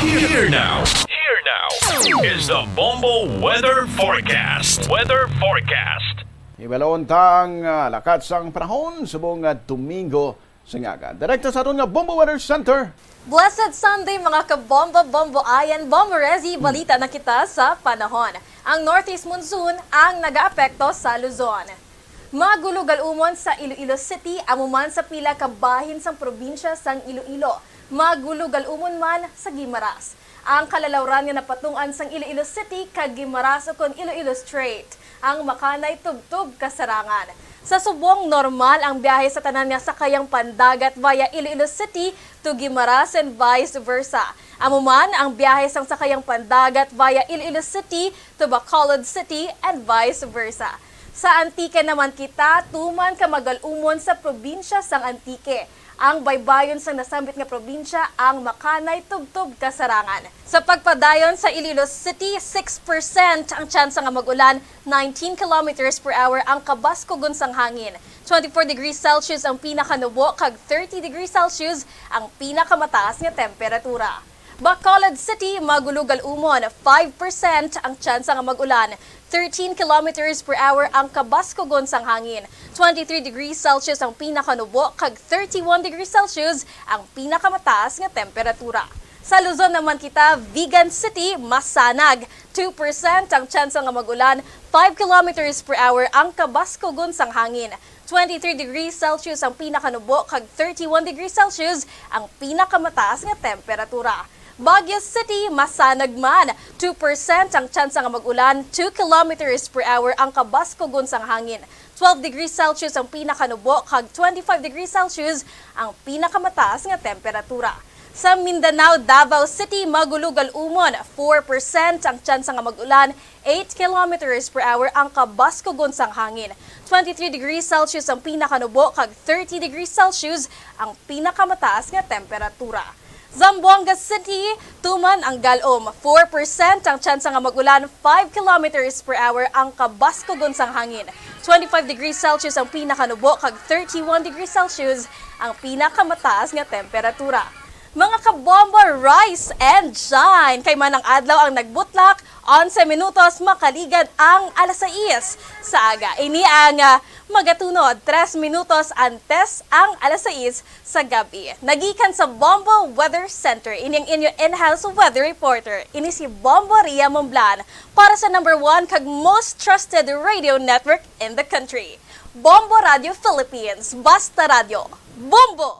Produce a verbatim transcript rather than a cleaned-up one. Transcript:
Here now. Here now is the Bombo Weather Forecast. Weather Forecast. Ibalon ta ang ah, lakat sang panahon subong nga Domingo sa aga. Direkta sa aton nga Bombo Weather Center. Blessed Sunday, mga kabombo-bombo ayan, Bombo Rezi, balita na kita sa panahon. Ang northeast monsoon ang nagaapekto sa Luzon. Magulugal umon sa Iloilo City, amo man sa pila ka bahin sang probinsya sang Iloilo. Magulugal umon man sa Guimaras. Ang kalalawran nga napatung-an sang Iloilo City kag Guimaras ukon Iloilo Strait ang makanay tubtob kasarangan. Sa subong, normal ang biyahe sa tanan nga sakayang pandagat via Iloilo City to Guimaras and vice versa. Amo man ang biyahe sang sakayang pandagat via Iloilo City to Bacolod City and vice versa. Sa Antique naman kita, tuman ka magal-umon sa probinsya sang Antique. Ang baybayon sang nasambit nga probinsya ang makanay tubtob kasarangan. Sa pagpadayon, sa Iloilo City, six percent ang tsansa nga mag-ulan, nineteen kilometers per hour ang kabaskugon sang hangin, twenty-four degrees Celsius ang pinakanubo, kag thirty degrees Celsius ang pinakamataas nga temperatura. Bacolod City, magulugal umon, five percent ang tsansa nga mag-ulan, thirteen kilometers per hour ang kabaskugon sang hangin, twenty-three degrees Celsius ang pinakanubo, kag thirty-one degrees Celsius ang pinakamataas nga temperatura. Sa Luzon naman kita, Vigan City, masanag, two percent ang tsansa nga mag-ulan, five kilometers per hour ang kabaskugon sang hangin, twenty-three degrees Celsius ang pinakanubo, kag thirty-one degrees Celsius ang pinakamataas nga temperatura. Baguio City, masanag man, two percent ang tsansa nga mag-ulan, two kilometers per hour ang kabaskugon sang hangin, twelve degrees Celsius ang pinakanubo, kag twenty-five degrees Celsius ang pinakamataas nga temperatura. Sa Mindanao, Davao City, magulugal umon, four percent ang tsansa nga mag-ulan, eight kilometers per hour ang kabaskugon sang hangin, twenty-three degrees Celsius ang pinakanubo, kag thirty degrees Celsius ang pinakamataas nga temperatura. Zamboanga City, tuman ang galom, four percent ang tsansa nga mag-ulan, five kilometers per hour ang kabaskugon sang hangin, twenty-five degrees Celsius ang pinakanubo, kag thirty-one degrees Celsius ang pinakamataas nga temperatura. Mga kabombo, rise and shine! Kay man ang adlaw ang nagbutlak, onse minutos makaligad ang alas sais sa aga. Ini ang ah, magatunod, tres minutos antes ang alas sais sa gab-i. Nagikan sa Bombo Weather Center, ini ang inyo in-house weather reporter. Ini si Bombo Ria Momblan para sa number one kag most trusted radio network in the country, Bombo Radio Philippines. Basta Radyo, Bombo!